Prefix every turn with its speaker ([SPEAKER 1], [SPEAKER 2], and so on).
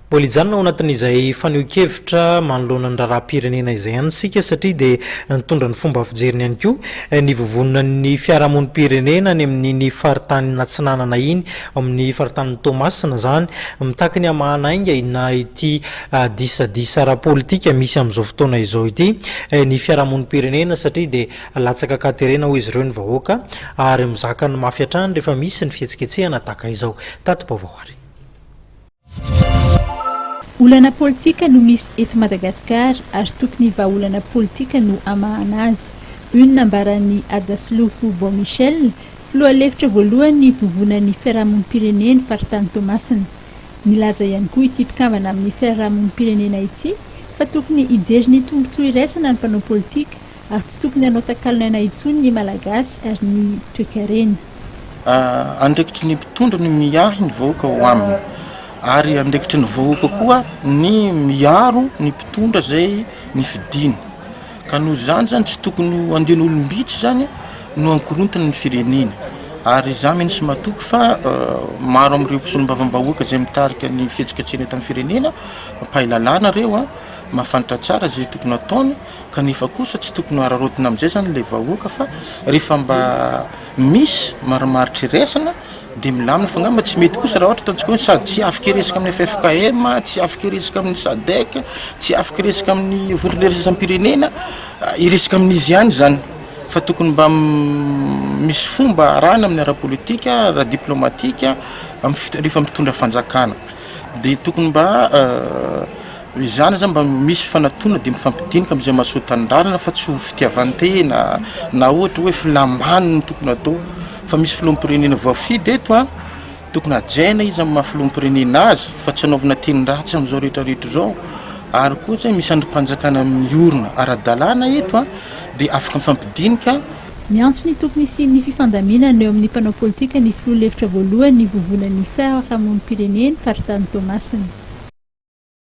[SPEAKER 1] Mbola hijanona ao anatin'izay fanehoan-kevitra manoloana ny raharaham-pirenena izay ihany isika satria dia nitondra ny fomba fijeriny ihany koa ny vovonan'ny fiarahamonim-pirenena any amin'iny faritanin'Atsinanana iny, ao amin'ny faritanin'i Toamasina izany, mitaky ny hamahana haingana ity disadisa ara-politika misy amin'izao fotoana izao ity ny fiarahamonim-pirenena satria dia latsaka an-katerena hoy izy ireo ny vahoaka ary mizaka ny mafy hatrany rehefa misy ny fihetsiketsehana tahaka izao. Tati-baovao ary.
[SPEAKER 2] Olana politika no misy eto Madagasikara ary tokony vahaolana politika no hamahana azy. Io no nambaran'i Hajasolofo Bon Michel, filoha lefitra voalohan'ny vovonan'ny fiarahamonim-pirenena faritany Toamasina. Nilaza ihany koa ity mpikambana amin'ny fiarahamonim-pirenena ity fa tokony hijery ny tombontsoa iraisana ny mpanao politika ary tsy tokony hanao takalon'aina intsony ny Malagasy ary ny toekarena.
[SPEAKER 3] Andraikitry ny mpitondra ny miahy ny vahoaka ao aminy ary andraikitry ny vahoaka koa ny miaro ny mpitondra izay nifidiny. Ka noho izany zany tsy tokony ho andian'olom-bitsy zany no hankorontana ny firenena. Ary za mino sy matoky fa maro amin'ireo mpisolombavambahoaka izay mitarika ny fihetsiketsehana eto amin'ny firenena, mpahay lalàna ireo, mahafantatra tsara izay tokony hataony. Kanefa kosa tsy tokony ho araraotina amin'izay izany ilay vahoaka fa rehefa mba misy marimaritra iraisana dia milamina fa angamba tsy mety kosa raha ohatra ataontsika hoe sady tsy afaka hiresaka amin'ny ffkm, tsy afaka hiresaka amin'ny sadec, tsy afaka hiresaka amin'ny vondrona iraisam-pirenena, hiresaka amin'izy ihany izany fa tokony mba misy fomba arahina amin'ny ara-politika, ara-diplomatika rehefa mitondra fanjakana dia tokony mba Izany zany mba misy fanatona dia mifampidinika amin'izay mahasoa tanindrazana fa tsy ho fitiavan-tena na ohatra hoe filam-bany no tokony atao fa misy filoham-pirenena voafidy eto an, tokony hajaina izy amin'ny maha filoham-pirenena azy fa tsy anaovana teny ratsy amin'izao rehetra rehetra izao ary koa zay misy andrim-panjakana miorina ara-dalàna eto an dia afaka mifampidinika.
[SPEAKER 2] Miantso ny tokony hisian'ny fifandaminana eo amin'ny mpanao politika ny filoha lefitra voalohany ny vovonan'ny fiarahamonim-pirenena faritany Toamasina.